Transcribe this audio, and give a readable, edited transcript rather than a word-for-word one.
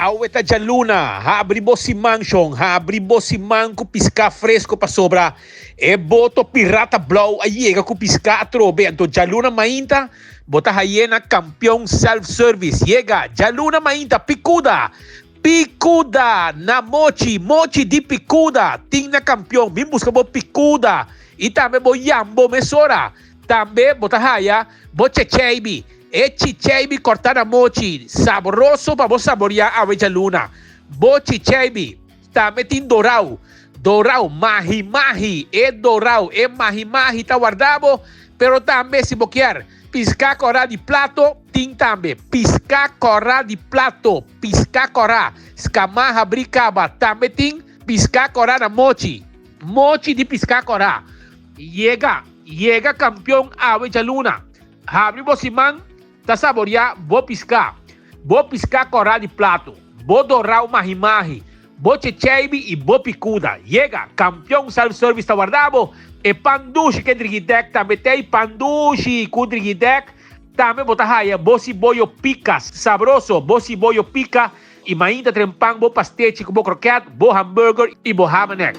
Awe ta djaluna, habri bo siman shon, habri bo siman ku piská fresko pasobra e boto Pirata Blou a yega ku piská atrobe. Anto djaluna mainta bo ta haye na Kampion Self Service. Yega djaluna mainta pikuda, pikuda na mochi, mochi di pikuda tin na Kampion. Bin buska bo pikuda i tambe bo yambo mesora. Tambe bo ta haya bo checheibi. E chicheibi kòrtá na mochi, sabroso pa bo saboriá awe djaluna. Bo chicheibi tambe tin dorau, dorau, mahi mahi, e dorau, e mahi mahi ta warda bo, pero tambe si bo kier piská kòrá di plato, tin tambe piská kòrá di plato, piská kòrá, skamá habrí kaba, tambe tin piská kòrá na mochi, mochi di piská kòrá. Yega, yega kampion awe djaluna. Habri bo siman ta saboreá bo piská, bo piská kòrá di plato, bo dorau mahi-mahi, bo checheibi i bo pikuda. Yega! Kampion Self Service ta warda bo! E pan dushi ku e drigidèk tambe t'ei pan dushi ku drigidèk. Tambe bo ta haya bo siboyo pika sabroso, bo siboyo pika i mainta trempan bo pastechi ku bo krokèt, bo hamburger i bo hamenek.